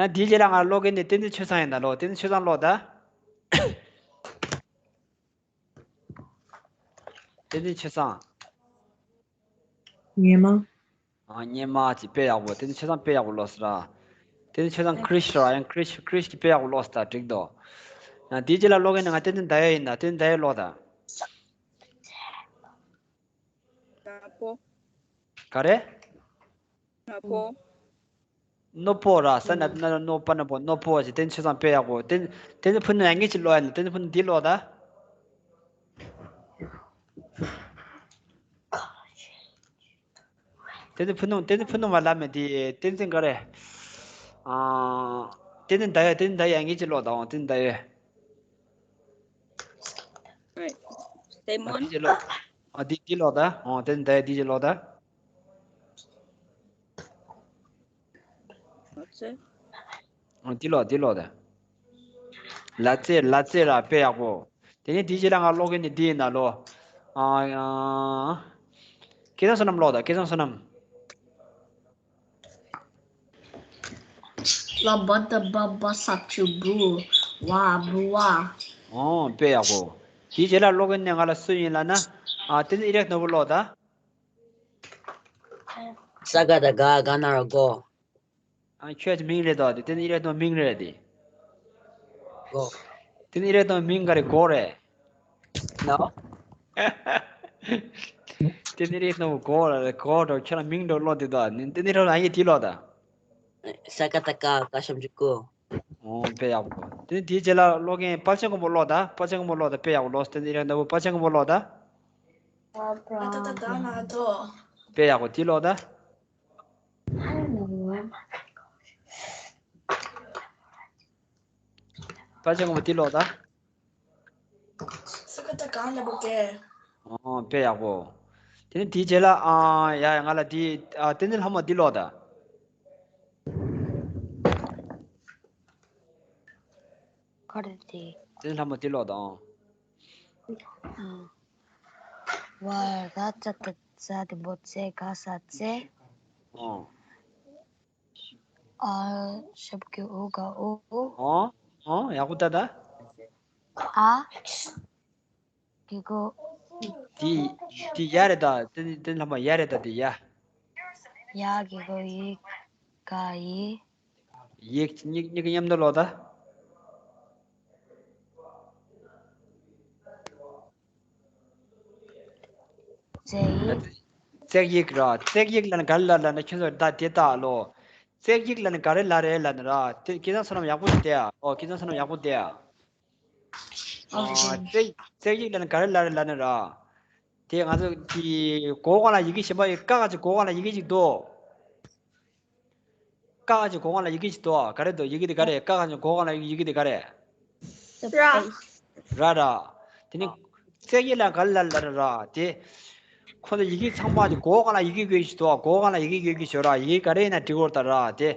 ཡང་དེའི་རྗེས་ལ་ང་ཀློག་མཁན་ནི་བསྟན་འཛིན་ཆོས་བཟང་ཡིན་ད་ལོ། བསྟན་འཛིན་ཆོས་བཟང་ཀློག་ད། བསྟན་འཛིན་ཆོས་བཟང་། སྙེ་མ། ཨ་སྙེ་མ་ཅིག་དཔེ་ཡག་པོ། བསྟན་འཛིན་ཆོས་བཟང་དཔེ་ཡག་པོ་ཀློག་སོང་ར། བསྟན་འཛིན་ཆོས་བཟང་ཁྲིས་ར། ཡང་ཁྲིས་ཁྲིས་ཀྱིས་དཔེ་ཡག་པོ་ཀློག་སོང་ད། འགྲིག་འདུག་ཡང་དེའི་རྗེས་ལ་ཀློག་མཁན་ནི་ང་བསྟན་འཛིན་ཟླ་འོད་ཡིན་ད། བསྟན་འཛིན་ཟླ་འོད་ཀློག་ད། དགའ་པོ། ག་རེ། དགའ་པོ། ནོར་བུ་ར། ས་ན་ན་ནོར་བུ་ན་བུ་ནོར་བུ་ཟེར། བསྟན་འཛིན་ཆོས་བཟང་དཔེ་ཡག་པོ། བསྟན་བསྟན་འཛིན་ཕུན་སྡུག་ཡང་ངེས་ཅིག་ཀློག་ཡ་ནི། བསྟན་འཛིན་ཕུན་སྡུག་འདི་ཀློག་ད། བསྟན་འཛིན་ཕུན་སྡུག་བསྟན་འཛིན་ཕུན་སྡུག་མ་ལབ་མེད་དེ། བསྟན་འཛིན་ག་རེ། ཨ། བསྟན་འཛིན་ཟླ་འོད། བསྟན་འཛིན་ཟླ་འོད་ཡང་ངེས་ཅིག་ཀློག་ད། འོ་བསྟན་འཛིན་ཟླ་འོད། Right. Stay ཨ་འདི་ཅིག་ཀློག་ཨ་འདི་འདི་ཀློག་ད། འོ་བསྟན་འཛིན་ཟླ་འོད་འདི་ཅིག་ཀློག་ད། That's it. ཨ་འདི་ཀློག་འདི་ཀློག་ད། ལ་ཙེ་ལ་ཙེ་ར་དཔེ་ཡག་པོ། དེ་ནས་འདི་རྗེས་ལ་ང་ཀློག་མཁན་ནི་འདི་ཡིན་ད་ལོ། ཨ་ཨ། སྐལ་བཟང་བསོད་ནམས་ཀློག་ད། སྐལ་བཟང་བསོད་ནམས། ལ་བ་ད་བ་བ་ས་ཆུ་བུ། བ་བུ་བ། ཨོ་དཔེ་ཡག་པོ། དེའི་རྗེས་ལ་ཀློག་མཁན་ནི་ང་ལ་སུ་ཡིན་ལབ་ན། ཨ་བསྟན་འཛིན་ཨི་རེག་ནོར་བུ་ཀློག་ད། ས་ག་ད་ག་ག་ན་རོ་གོ། ཨ་ཁྱོད་ཀྱི་མིང་རེད་དོ། དེ་བསྟན་འཛིན་ཨི་རེག་ནོར་བུ་མིང་རེད་དེ། གོ། བསྟན་འཛིན་ཨི་རེག་ནོར་བུ་མིང་ག་རེ་གོ་རེད། ནོ། བསྟན་འཛིན་ཨི་རེག་ནོར་བུ་གོ་རེད། གོ་འགྲོ་ཁྱོད་རང་མིང་འགྲོ་ཀློག་དེ་དོ། བསྟན་འཛིན་རོ་ལ་ཡི་དེ་ཀློག་ད། ས་ག་ད་ག་ག་ཤམ་ཅུ་གོ། ཨོ་དཔེ་ཡག་པོ། དེ་ནས་དེའི་རྗེས་ལ་ཀློག་མཁན་དཔལ་ཆེན་མགོན་པོ་ཀློག་ད། དཔལ་ཆེན་མགོན་པོ་ཀློག་ད། དཔེ་ཡག་པོ་ཀློག་བསྟན་འཛིན་ཨི་རེག་ནོར་བུ། དཔལ་ཆེན་མགོན་པོ་ཀློག་ད། ཨ་ད་ད་ད་ན་དོ། དཔེ་ཡག་པོ་དེ་ཀློག་ད། དཔལ་ཆེན་མགོན་པོ་དེ་ཀློག་ད། ས་ག་ད་ག་ལ་བུ་གེ། ཨོ་དཔེ་ཡག་པོ། དེ་ནས་དེའི་རྗེས་ལ་ཨ་ཡ་ཡ་ང་ལ་དེ་ཨ་བསྟན་འཛིན་ལྷ་མོ་དེ་ཀློག་ད། ག་རེ་དེ། བསྟན་འཛིན་ལྷ་མོ་དེ་ཀློག་ད། ཨོ། ཨ། བ་ར་ཙ་ད་ཙ་དེ་བོ་ཙེ་ག་ས་ཙེ། ཨོ། ཨ་ཞབས་ཀྱུ་ཨུ་ག་ཨུ། ཨོ། ཨོ་ཡག་པོ་ད་ད། ཨ། གི་གུ། དེ་དེ་ཡ་རེད་ད། དེ་དེ་ལྷ་མོ་ཡ་རེད་ད་དེ་ཡ། ཡ་གི་གུ་ཡི་ག་ཡི། ཡིག་གཉིས་གཉིས་ཀྱི་མཉམ་དུ་ཀློག་ད། ཙེ་ཡི། ཙེག་ཡིག་ར། ཙེག་ཡིག་ལབ་ན་ག་རེ་ལབ་ལབ་ན་ཁྱོད་ཚོ་ད་དེ་ལྟ་ལོ། ཙེག་ཡིག་ལབ་ན་ག་རེ་ལབ་རེད་ལབ་ན་ར། དེ་སྐལ་བཟང་བསོད་ནམས་ཡག་པོ་ཞིག་བལྟས་ཨ། ཨོ་སྐལ་བཟང་བསོད་ནམས་ཡག་པོ་བལྟས་ཨ། ཨ་ཙེག་ཙེག་ཡིག་ལབ་ན་ག་རེ་ལབ་རེད་ལབ་ན་ར། དེ་ང་ཚོ་གི་གོ་གང་ལ་ཡི་གེ་གཞན་པ་ཡི་ཀ་ག་ཅིག་གོ་གང་ལ་ཡི་གེ་ཅིག་འདུག་ཀ་ག་ཅིག་གོ་གང་ལ་ཡི་གེ་ཅིག་འདུག་ག་རེ་འདུག་ཡི་གེ་དེ་ག་རེ། ཀ་ག་ཅིག་གོ་གང་ལ་ཡི་གེ་དེ་ག་རེ། ར། ར་ར། དེ་ནི་ཙེག་ཡིག་ལ་ག་ལ་ལ་ར་ར་དེ། ཁོ་ཚོ་ཡི་གེ་ཚང་མ་དེ་གོ་གང་ལ་ཡི་གེ་དགོས་ཀྱི་ཞིག་འདུག་གོ་གང་ལ་ཡི་གེ་དགོས་ཀྱི་ཞོ་ར། ཡི་གེ་ག་རེ་ཡིན་ན་འབྲི་དགོས་ད་ར་དེ།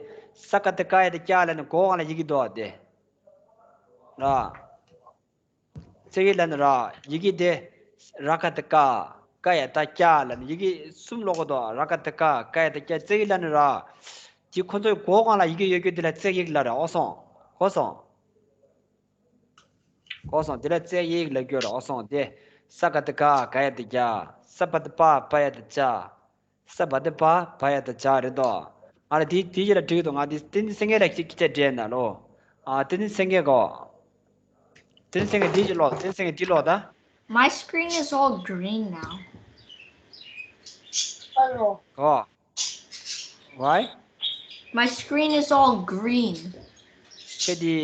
ས་ཀ་ཏི་ཀ་ཡ་དེ་ཀྱ་ལ་ནི་གོ་གང་ལ་ཡི་གེ་འདུག་དེ། ར། ཙེ་གི་ལ་ནི་ར། ཡི་གེ་དེ། ར་ཀ་ཏི་ཀ། ཀ་ཡ་ཏ་ཀྱ་ལ་ནི་ཡི་གེ་གསུམ་ཀློག་གི་འདུག་ར་ཀ་ཏི་ཀ། ཀ་ཡ་ཏ་ཀྱ། ཙེ་གི་ལ་ནི་ར། འདི་ཁོ་ཚོའི་མགོ་སྒང་ལ་ཡི་གེ་ཡོད་རྒྱུ་འདི་ལ་བརྩེགས་ཡིག་ལབ་རེད། ཨོ་སོང་། གོ་སོང་། གོ་སོང་། འདི་ལ་བརྩེགས་ཡིག་ལབ་རྒྱུ་རེད། ཨོ་སོང་། དེ་ས་ག་བཏགས་སྐ་ག་ཡ་བཏགས་སྐྱ། ས་བ་བཏགས་སྦ་བ་ཡ་བཏགས་སྦྱ། ས་བ་བཏགས་སྦ་བ་ཡ་བཏགས་སྦྱ་རེད་དོ། ང་ལ་དེ་དེ་ཡི་ལ་འགྲིག་འདུག་ང་དེ་བསྟན་འཛིན་སེང་གེ་ལ་སྐད་ཆ་དྲིས་ན་ལོ། ཨ། བསྟན་འཛིན་སེང་གེ་གོ། བསྟན་འཛིན་སེང་གེ་འདི་ཅིག་ཀློག་བསྟན་འཛིན་སེང་གེ་འདི་ཀློག་ད། My screen is all green now. Hello. གོ། Why? My screen is all green. ཁྱེད་དེ་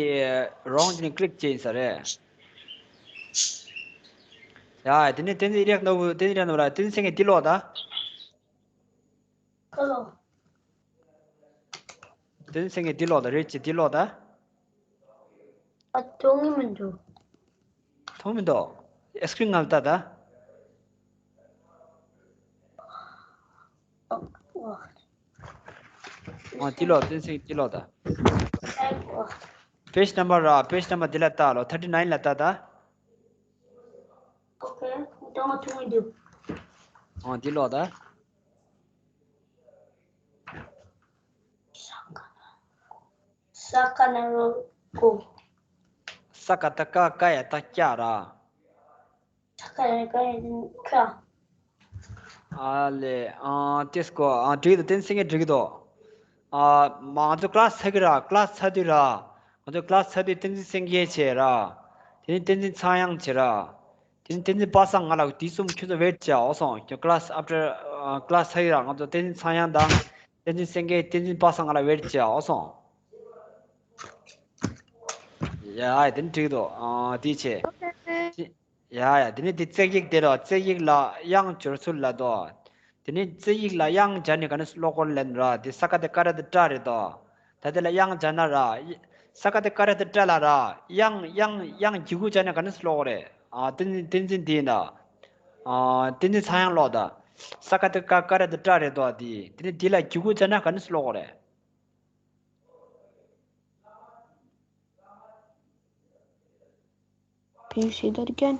རོང་དེ་ནས་ཀླིག་བྱས་ཡིན་ས་རེད། ཡ། དེ་ནས་བསྟན་འཛིན་རེག་ནོ་བུ་བསྟན་འཛིན་རེག་ནོ་བུ་ར་བསྟན་འཛིན་སེང་གེ་འདི་ཀློག་ད། ཁ་ལོ། བསྟན་འཛིན་སེང་གེ་འདི་ཀློག་ད། རེད་ཅེ་འདི་ཀློག་ད། ཨ། མཐོང་གི་མི་འདུག་མཐོང་མི་འདུག་ཨེ་སི་ཀྲིན་ནང་ལ་ལྟ་ད། ཨ། ཨ། ཨ། འདི་ཀློག་བསྟན་འཛིན་སེང་གེ་འདི་ཀློག་ད། ཨ། Page number ར། Page number འདི་ལ་ལྟ་ལོ། thirty nine ལ་ལྟ་ད། Okay. ད་ང་མཐོང་གི་འདུག་ཨ། འདི་ཀློག་ད། ས་ག་ན་རོ་གོ། ས་ག་བཏགས་སྐ་ག་ཡ་བཏགས་སྐྱ་ར། ས་ག་ཡ་སྐ་ཡ་སྐྱ། ཨ་ལེ། ཨ། ཏེས་ཀོ། ཨ། འགྲིག་འདུག་བསྟན་འཛིན་སེང་གེ་འགྲིག་འདུག་ཨ། མ་ང་ཚོ་ཀླ་སི་ཚར་གི་ར། ཀླ་སི་ཚར་དུས་ར། ང་ཚོ་ཀླ་སི་ཚར་དུས་བསྟན་འཛིན་སེང་གེ་བྱས་ར། དེ་ནས་བསྟན་འཛིན་ཚངས་དབྱངས་བྱས་ར། དེ་ནས་བསྟན་འཛིན་པ་སངས། ང་ལ་དེ་གསུམ་ཁྱོད་ཚོ་ཝེཊ་བྱས། ཨོ་སོང་། ཁྱོད་ཀླ་སི་ཨབ་ཊར་ཀླ་སི་ཚར་གི་ར། ང་ཚོ་བསྟན་འཛིན་ཚངས་དབྱངས་དང་བསྟན་འཛིན་སེང་གེ། བསྟན་འཛིན་པ་སངས། ང་ལ་ཝེཊ་བྱས། ཨོ་སོང་། ཡ། ཨ། དེ་ནས་འགྲིག་འདུག་ཨ། དེ་བྱས། ཡ་ཡ། དེ་ནས་དེ་བརྩེགས་ཡིག་དེ་ར། བརྩེགས་ཡིག་ལ་དབྱངས་སྦྱོར་ཚུལ་ལབ་དོ། དེ་ནས་བརྩེགས་ཡིག་ལ་དབྱངས་སྦྱར་ནས་ག་ནས་ཀློག་དགོས་ལབ་ན་ར། དེ་ས་ག་བཏགས་སྐ་ར་བཏགས་སྐྲ་རེད་དོ། ད་དེ་ལ་དབྱངས་སྦྱར་ན་ར། ས་ག་བཏགས་སྐ་ར་བཏགས་སྐྲ་ལ་ར། དབྱངས་དབྱངས་དབྱངས་གི་གུ་སྦྱར་ནས་ག་ནས་ཀློག་དགོས་རེད། ཨ། བསྟན་བསྟན་འཛིན་དེ་ཡིན་ད། ཨ། བསྟན་འཛིན་ཚངས་དབྱངས་ཀློག་ད། ས་ག་བཏགས་སྐ་སྐ་ར་བཏགས་སྐྲ་རེད་དོ། དེ་དེ་ནས་དེ་ལ་གི་གུ་སྦྱར་ན་ག་ནས་ཀློག་དགོས་རེད། Can you say that again?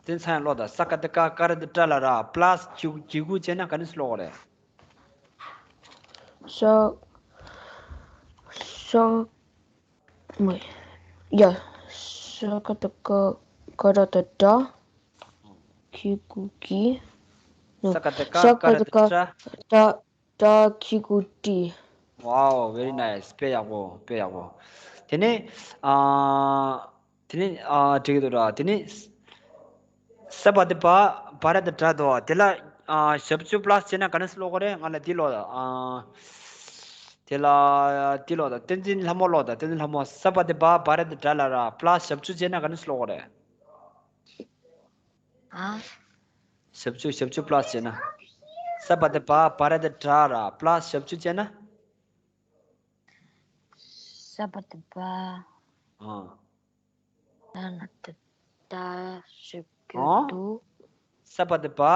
བསྟན་འཛིན་ཚངས་དབྱངས་ཀློག་ད། ས་ག་བཏགས་སྐ་སྐ་ར་བཏགས་སྐྲ་ལ་ར། པ་ལ་སི་གི་གུ་གི་གུ་བྱས་ན་ག་ནས་ཀློག་རེད། ས། ས། མ། ཡ། ས་ག་བཏགས་སྐ་སྐ་ར་བཏགས་སྐྲ། གི་གུ་གི། ས་ག་བཏགས་སྐ་ས་སྐ་ག་ར་བཏགས་སྐྲ། བཏགས་སྐྲ། ཏ་གི་གུ་ཏི། Wow, very nice. དཔེ་ཡག་པོ། དཔེ་ཡག་པོ། དེ་ནས། ཨ། དེ་ནས། ཨ། འགྲིག་གི་འདུག་ར། དེ་ནས། ས་བ་བཏགས་སྦ། བ་ར་བཏགས་སྦྲ་འདུག་དེ་ལ། ཨ། ཞབས་ཀྱུ་པ་ལ་སི་བྱས་ན་ག་ནས་ཀློག་དགོས་རེད། ང་ལ་འདི་ཀློག་ད། ཨ། དེ་ལ་འདི་ཀློག་ད། བསྟན་འཛིན་ལྷ་མོ་ཀློག་ད། བསྟན་འཛིན་ལྷ་མོ། ས་བ་བཏགས་སྦ། བ་ར་བཏགས་སྦྲ་ལ་ར། པ་ལ་སི་ཞབས་ཀྱུ་བྱས་ན་ག་ནས་ཀློག་དགོས་རེད། ཨ། ཞབས་ཀྱུ། ཞབས་ཀྱུ་པ་ལ་སི་བྱས་ན། ས་བ་བཏགས་སྦ། བ་ར་བཏགས་སྦྲ་ར། པ་ལ་སི་ཞབས་ཀྱུ་བྱས་ན། ས་བ་བཏགས་སྦ། ཨ། ད་ན་བཏགས་སྦྲ། ཞབས་ཀྱུ། ཨ། འདུག་ས་བ་བཏགས་སྦ།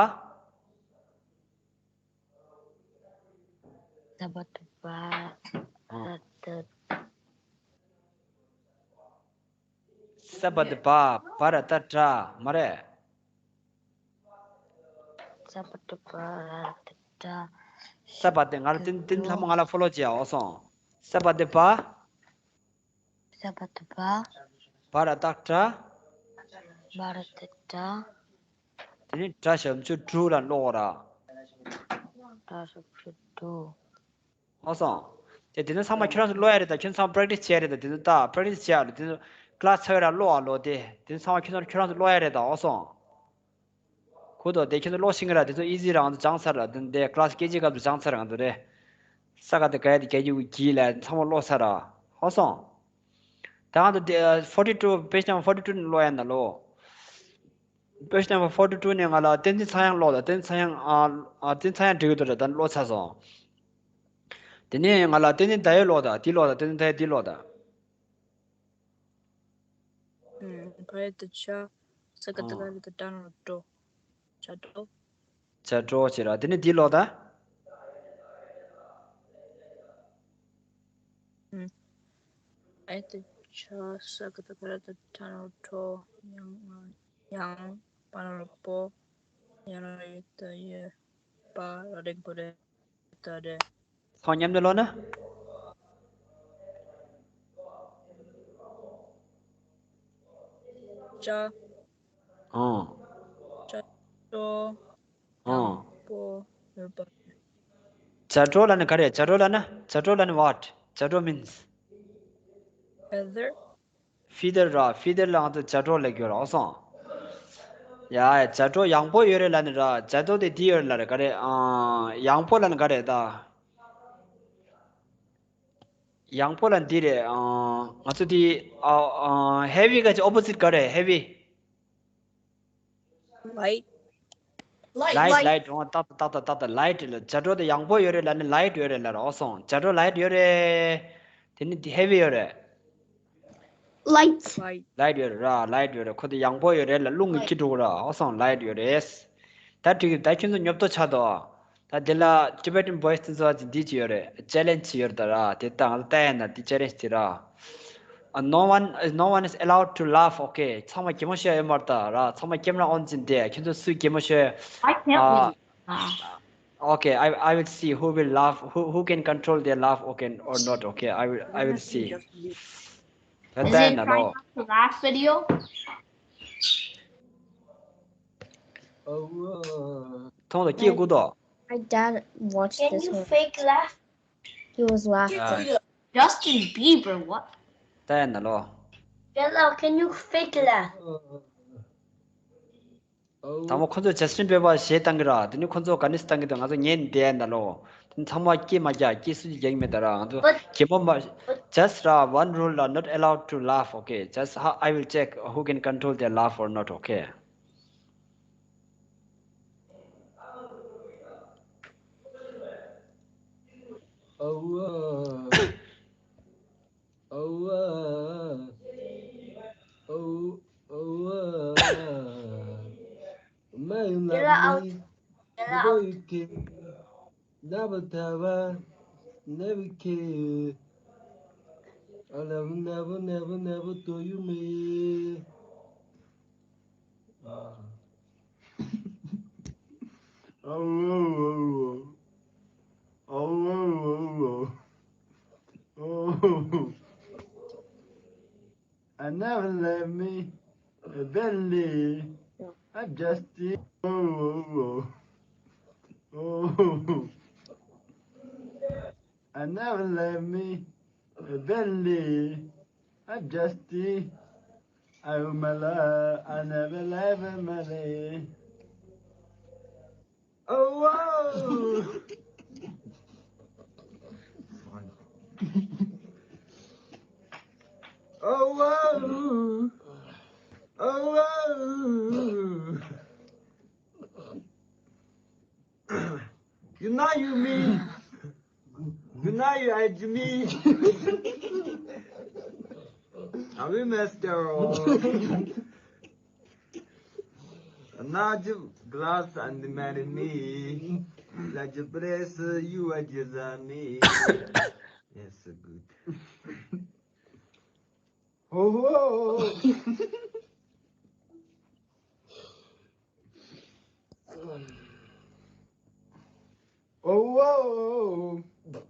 ས་བ་བཏགས་སྦ། ཨ། ས་བཏགས། ས་བ་བཏགས་སྦ། བ་ར་བཏགས་སྦྲ། མ་རེད། ས་བ་བཏགས་སྦ། བ་ར་བཏགས་སྦྲ། ས་བ་བཏགས། ང་ལ་བསྟན་བསྟན་ལྷ་མོ། ང་ལ་ཕོ་ལོ་བྱེད། ཨོ་སོང་། ས་བ་བཏགས་སྦ། ས་བ་བཏགས་སྦ། བ་ར་བཏགས་སྦྲ། བ་ར་བཏགས་སྦྲ། དེ་ནས་སྦྲ་ཞབས་ཀྱུ་སྦྲུ་ལ་ཀློག་ར། སྦྲ་ཞབས་ཀྱུ་སྦྲུ། ཨོ་སོང་། དེ་དེ་ཚོ་ཚང་མ་ཁྱོད་རང་ཚོ་ཀློག་ཡ་རེད་ད། ཁྱོད་ཚང་མ་པེ་རེག་ཊི་སི་བྱེད་ཡ་རེད་ད། དེ་ཚོ་ད་པེ་རེག་ཊི་སི་བྱེད་ཡ་རེད། དེ་ཚོ་ཀླ་སི་ཚར་བའི་ར་ཀློག་ཨ་ལོ། དེ་དེ་ཚོ་ཚང་མ་ཁྱོད་ཚོ་ཁྱོད་རང་ཚོ་ཀློག་ཡ་རེད་ད། ཨོ་སོང་། ཁུ་དོ་དེ་ཁྱོད་ཚོ་ཀློག་ཤེས་ཀྱི་ར། དེ་ཚོ་ཨི་ཟི་ར། ང་ཚོ་སྦྱངས་ཚར་ར། དེ་དེ་ཀླ་སི་སྐད་ཆའི་སྐབས་སུ་སྦྱངས་ཚར་ར། ང་ཚོ་རེད། ས་ག་བཏགས་སྐ་ཡ་བཏགས་སྐྱ་གི་གུ་གི་ལ་ཚང་མ་ཀློག་ཚར་ར། ཨོ་སོང་། ད་ང་ཚོ་དེ་forty two། page number forty two ནས་ཀློག་ཡ་ན་ལོ། page number forty two ནས་ང་ལ་བསྟན་འཛིན་ཚངས་དབྱངས་ཀློག་ད། བསྟན་འཛིན་ཚངས་དབྱངས། ཨ། ཨ། བསྟན་འཛིན་ཚངས་དབྱངས་འགྲིག་གི་འདུག་ར། ད་ཀློག་ཚར་སོང་། དེ་ནས་ང་ལ་བསྟན་འཛིན་ཟླ་འོད་ཀློག་ད། འདི་ཀློག་ད། བསྟན་འཛིན་ཟླ་འོད་འདི་ཀློག་ད། ཨུམ། བ་ར་བཏགས་བྱ། ས་ག་བཏགས་སྐ་ར་བཏགས་སྐྲ། ན་རོ་སྐྲོ། བྱ་སྐྲོ། བྱ་སྐྲོ་བྱེད་ར། དེ་ནས་འདི་ཀློག་ད། ཨུམ། ཨ་བཏགས་ཨ། ས་ག་བཏགས་སྐ་ར་བཏགས་སྐྲ། ན་རོ་སྐྲོ། ཡང་། ཡང་། པ་ན་རོ་པོ། ཡ་ན་རོ་ཡོ་བཏགས་ཡོད། པ་ར་བཏགས་པོ་རེད། ད་རེད། ཚང་མཉམ་དུ་ཀློག་ན། བྱ། ཨང་། བྱ་སྒྲོ། ཨང་། པོ། ཡོད་པ། བྱ་སྒྲོ་ལབ་ན་ག་རེ། བྱ་སྒྲོ་ལབ་ན། བྱ་སྒྲོ་ལབ་ན་what? བྱ་སྒྲོ་means feather feather ར། feather ལ་ང་ཚོ་བྱ་སྒྲོ་ལབ་ཀྱི་ཡོད་ར། ཨོ་སོང་། ཡ་ཡ། བྱ་སྒྲོ་ཡང་པོ་ཡོད་རེད་ལབ་ནི་ར། བྱ་སྒྲོ་དེ་འདི་ཡོད་རེད་ལབ་རེད། ག་རེ། ཨང་། ཡང་པོ་ལབ་ན་ག་རེ་ད། ཡང་པོ་ལ་འདི་རེད། ཨང་། ང་ཚོ་འདི། ཨ། ཨ། heavy ག་ཅི་opposite ག་རེ། heavy light light light འོང་། ཏག་ཏག་ཏག་ཏག་ཏག་ཏག light ལ་བྱ་སྒྲོ་དེ་ཡང་པོ་ཡོད་རེད་ལབ་ནི་light ཡོད་རེད་ལབ་ར། ཨོ་སོང་། བྱ་སྒྲོ་light ཡོད་རེད། དེ་ནི་འདི་heavy ཡོད་རེད། Light. light light ཡོད་རེད་ར། light ཡོད་རེད། ཁོ་དེ་ཡང་པོ་ཡོད་རེད་ལ་རླུང་གིས་འཁྱེར་འགྲོ་གི་ར། ཨོ་སོང་། light ཡོད་རེད། ད་འགྲིག་གི། ད་ཁྱོད་ཚོ་ཉོབ་ཏོ་ཆགས་འདུག་ད་དེ་ལ་Tibetan boys དེ་ཚོ་འདི་ཅི་ཡོད་རེད། challenge ཡོད་རེད་ད་ར། དེ་ད་ང་ཚོ་ལྟ་ཡ་ན་དེ་challenge དེ་ར། Uh, no one, no one is allowed to laugh, okay? ཚང་མ་གད་མོ་ཤོར་ཡ་ཡོད་མ་རེད་ད་ར། ཚང་མ་camera on བྱས་བསྡད། ཁྱོད་ཚོ་སུས་གད་མོ་ཤོར་ཡ། Why can't Uh, we? Uh, okay, I, I will see who will laugh, who, who can control their laugh, okay, or not, okay? I will, I will see. ད་is ལྟ་ཡ་it ན་trying ལོ། not to laugh video? མཐོང་ལ་སྐྱེས་དགུ་དོ། My dad watched Can this you one. fake laugh? He was laughing. Yeah. Justin Bieber, what? ལྟ་ཡ་ན་ལོ། Hello, can you fake laugh? དང་པོ་ཁོ་ཚོས་Justin Bieber ཞེས་བཏང་གི་ར། དེ་ནི་ཁོ་ཚོ་ག་ནས་བཏང་གི་འདུག་ང་ཚོ་ཉན་བསྡད་ན་ལོ། དེ་ཚང་མ་སྐྱེས་མ་རྒྱག་སྐྱེས་སུ་རྒྱག་གི་མེད་ད་ར། ང་ཚོ་But- གད་མོ་མ། Just ར། One rule are not allowed to laugh, okay? Just how I will check who can control their laugh or not, okay? Oh, oh, oh, oh, oh, man, Get out. Love me. Get Before out. You came, never tell her, never care. I never, never, never, never told you me. Oh, oh, oh, oh. Oh, oh, oh, oh. Oh. I never let me, evenly. I just did. Oh, oh, oh. Oh. I never let me, evenly. I just did. I owe my love. I never let my love. Oh, whoa. Oh, whoa. Oh, whoa. You know you mean. You know you are me. Are we master? Another glass and marry me. Like a place you are just me. Yes, so good. Oh, oh, oh. Oh, oh, oh, oh.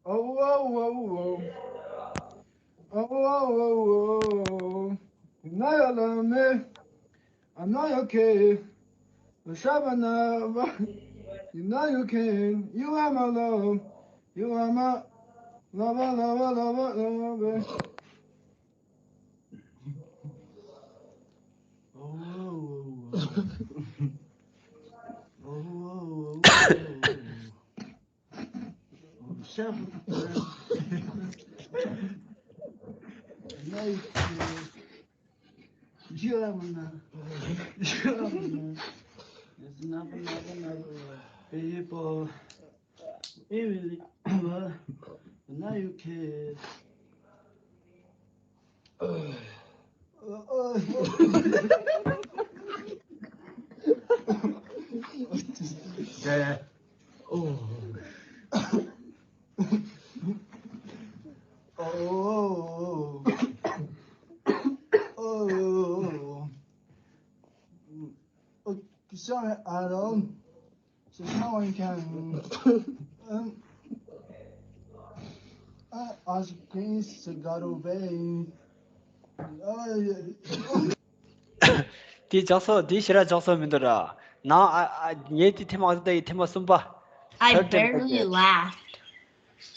Oh, oh, oh, oh. Oh, oh, oh, oh. You know you love me. I know you care. Shabana, you know you care. You are my love. You are my lover, lover, lover, lover. Oh, oh, oh, oh. Oh, oh, oh, oh. Now you can. Yeah. Oh. Oh. Oh. Oh, sorry, I don't. So now I can. Um, As Queens got away. དེ་ལྗགས་སོགས་དེ་ཞེ་དྲག་ལྗགས་སོགས་མི་འདུག་ར། ནང་ཨ་ཨ་ངས་དེ་ཐེངས་མ་གཅིག་ལྟ་ཡི་ཐེངས་མ་གསུམ་པ། I third time barely laughed.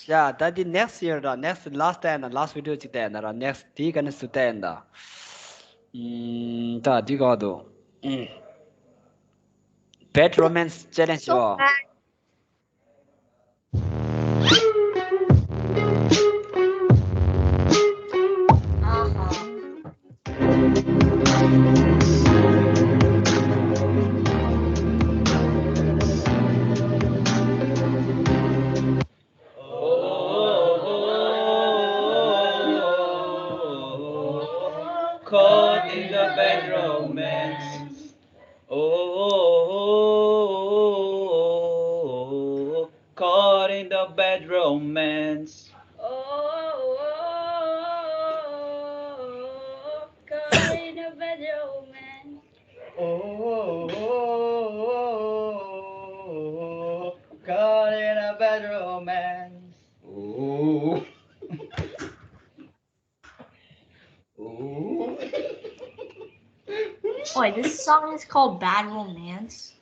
ཡ་ད་དེ་next year ར། next last time ན་last video གཅིག་ལྟ་ཡ་ན་ར། next དེའི་ག་ནས་སུ་ལྟ་ཡ་ན་ད། ཨུམ། ད་དེ་ག་འདུག་ཨུམ། Bad romance challenge ཡོ། Caught in the bad romance. Oh, caught in the bad romance. Oh, caught in the bad romance. Oh, caught in a bad romance. Oh. Oh. Wait, this song is called Bad Romance?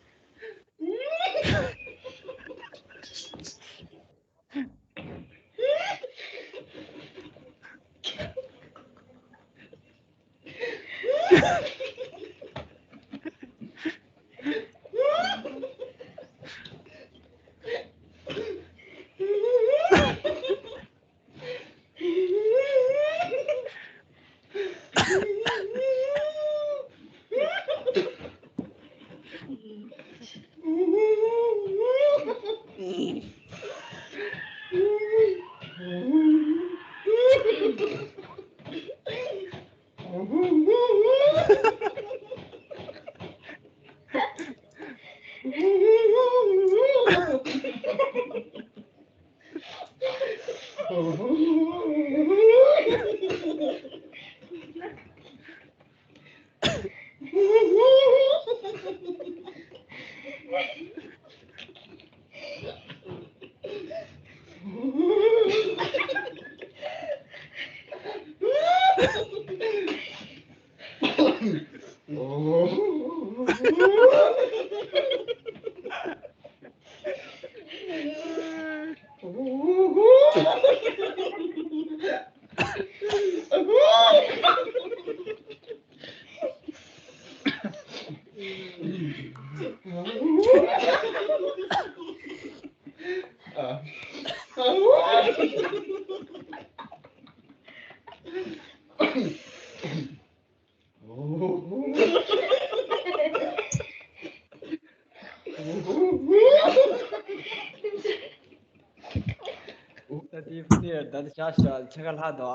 ད་དེ་ཕུ་ནེ་ད་ཆ་ཤ་ཆ་ག་ལྷ་དོ།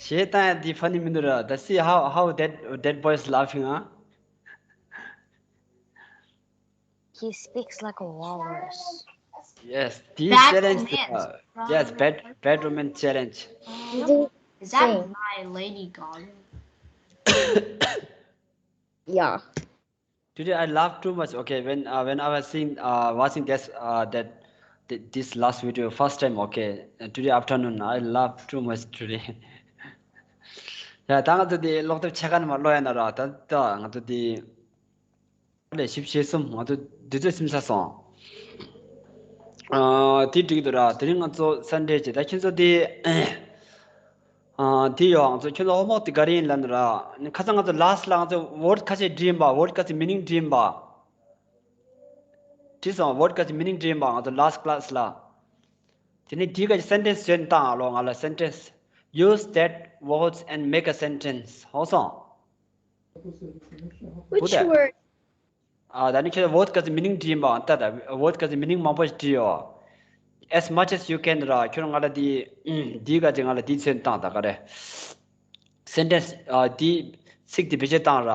ཞེས་ད་ཡང་དེ་funny མི་འདུག་ར། ད་see how, how that, that boy is laughing, huh? He speaks like a walrus. Yes, this challenge, uh, yes, bad, bad romance challenge. Is that my Lady Gaga? Yeah. Today I laugh too much. Okay, when, uh, when I was seeing, uh, watching this, uh, that th- this last video first time. Okay, uh, today afternoon I laugh too much today. ཡ་ད་ང་ཚོ་དེ་ཀློག་དེབ་ཆ་ག་ནས་མ་ཀློག་ཡ་ན་ར། ད་ད་ང་ཚོ་དེ་ལས་ཞིབ་བཤད་གསུམ་ང་ཚོ་དུས་ཚོད་ཟིན་ཚར་སོང་། ཨ་དེ་འགྲིག་འདུག་ར། དེ་རིང་ང་ཚོ་Sunday བྱས། ད་ཁྱེད་ཚོ་དེ་ཨ་དེ་ཡོད། ང་ཚོ་ཁྱོད་ཚོ་homework དེ་ག་རེ་ཡིན་ལབ་ན་ར། ཁ་སང་ང་ཚོ་last ལ་ང་ཚོ་word ཁ་ཤས་བྲིས་ཡིན་པ། word ཁ་ཤས་meaning བྲིས་ཡིན་པ། བྲིས་སོང་། word ཁ་ཤས་meaning བྲིས་ཡིན་པ་ང་ཚོ་last class ལ། དེ་ནས་དེའི་ཁ་ཤས་sentence བཟོས་ནས་བཏང་ཨ་ལོ། ང་ལ་sentence. Use that words and make a sentence. ཧོ་སོང་། Which word? ཨ་ད་ནི་ཁྱེད་word ཁ་ཤས་meaning བྲིས་ཡིན་པ། ད་ད་word ཁ་ཤས་meaning མང་པོ་ཞིག་བྲིས་ཡོད། As much as you can ར། ཁྱོད་ང་ལ་དེ་དེའི་ཁ་ཤས་ང་ལ་དེ་མཚོན་བཏང་། ད་ག་རེ་sentence ཨ་དེ་ཚིག་དེ་བེད་སྤྱོད་བཏང་ར།